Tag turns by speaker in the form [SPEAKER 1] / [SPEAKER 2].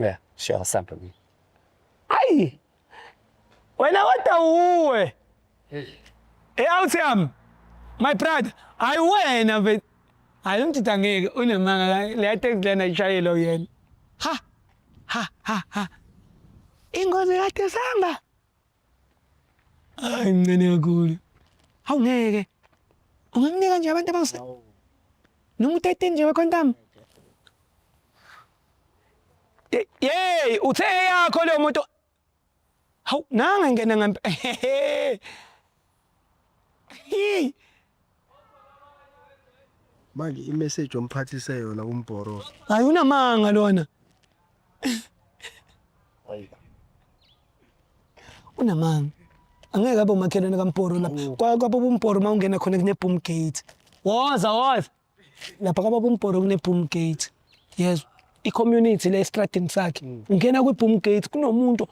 [SPEAKER 1] Yeah, sure, sample me.
[SPEAKER 2] Ayi. Wena kodwa uwe. Eh out yami. My brother, ayi wena mfethu. Hayi umthetho angeke unemanga leya taxi lena ishayelwa uyena. Ha. Ha ha ha. Ingozi kade samba. Hayi mncane kakhulu. Hawu ngeke. Ungamnika nje abantu abawuse. Noma u-13 nje wekhontam. Yey, uthe eyakho leyo moto. Hawu nanga ngena ngampe. Hey.
[SPEAKER 3] Manje imessage omphathise yona umbhoro.
[SPEAKER 2] Hayi unamanga lona. Unamanga. Angeke abe umakhelwane kaMbhoro lapha. Kwa kwabo uMbhoro uma ungena khona kune boom gate. Woza woza. Lapha kwababa uMbhoro kune boom gate. Yezwa. I-community le estradini sakhe. Ungena kwi boom gate kunomuntu.